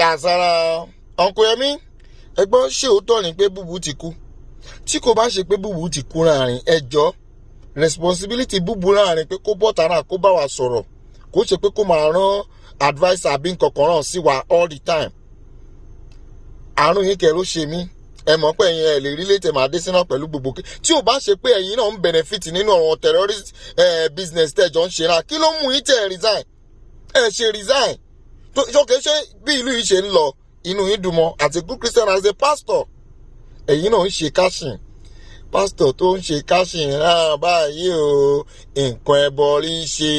Káàsára Uncle Yẹmí. Ẹgbọ́n, ṣé òótọ́ ni pé Búbú ti kú? Tí kò bá ṣe pé Búbú ti kú láàrin ẹjọ́, responsibility Búbú láàrin pé kó bọ́ tara, kó bá wa sọ̀rọ̀, kó ṣe pé kó máa rán advice àbí nǹkan kan ràn sí wa all the time. Àrùn yìí kẹ́ ló ṣe mí. Ẹ mọ̀ pé ẹ̀yin ẹ̀ lè rí létẹ̀ máa dé sínú pẹ̀lú gbogbo tí ò bá ṣe pé ẹ̀yin náà ń benefit nínú ọ̀rọ̀ terrorist business tẹ̀jọ́ ń ṣe náà, kí ló mú yín tẹ̀ resign? Ẹ ṣe resign tó ṣókè. Ṣé bí ìlú yìí ṣe ń lọ, inú yín dùn mọ́? As a good Christian, as a pastor, ẹ̀yin náà ń ṣe cash-in. Pastor tó ń ṣe cash-in náà báyìí o, nǹkan ẹbọ rí ṣe.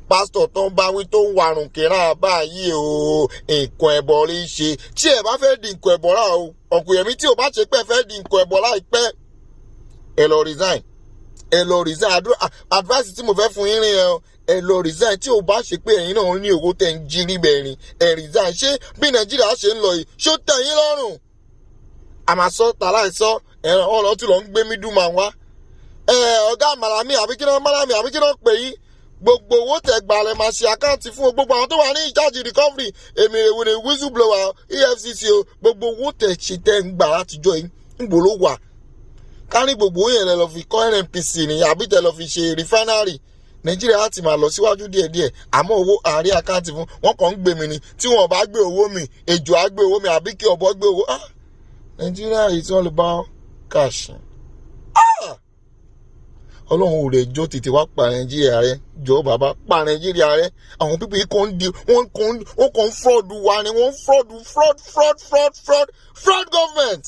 Pastor tó ń báwí, tó ń warùn kíra báyìí o, nǹkan ẹbọ rí ṣe. Tí ẹ bá fẹ́ di nǹkan ẹbọ rà o, Uncle Yẹmí, tí o bá ṣe pé ẹ fẹ́ di nǹkan ẹbọ láìpẹ́, ẹ lọ resign, ẹ lọ resign. Advice tí mo fẹ́ fún yín rìn ẹ, ẹ lọ resign. Tí o bá ṣe pé ẹ̀yin náà ní owó tẹ̀ ń jí rí bẹ̀rin, ẹ resign. Ṣé bí Nàìjíríà ṣe ń lọ yìí, ṣó tẹ́ yín lọ́rùn? Àmàsọ tàláìsọ ẹ̀rọ ọ̀rọ̀ tí lọ ń gbé middleman wá. Ọ̀gá Màlámì àbí kí náà, Màlámì àbí kí náà pè yín, gbogbo owó tẹ̀ gbà lẹ̀ máa ṣe account fún gbogbo àwọn tó wà ní ìjáàjì recovery. Èmi èwo ni whistleblower EFCC o. Gbogbo owó tẹ̀ ṣe, tẹ̀ ń gbà látijọ́ yìí, ń gbò ló wà? Kárí gbogbo yẹn lẹ lọ fi kọ́ NNPC ni, àbí tẹ lọ fi ṣe refinery, Nàìjíríà á ti máa lọ síwájú díẹ̀díẹ̀. Àmọ́ owó àárín account fún wọn kàn ń gbé mi ni. Tí wọn bá gbé owó mi, ejò á gbé owó mi, àbí kí ọ̀bọ gbé owó. Ah, Nàìjíríà is all about cash. Ah, Ọlọ́run ò rẹ̀, jọ tètè wá pa Nàìjíríà rẹ. Jọ bàbá, pa Nàìjíríà rẹ. Àwọn people yìí kàn ń di, wọ́n kàn ń fraud wa ni. Wọ́n fraud, fraud, fraud, fraud, fraud, fraud government.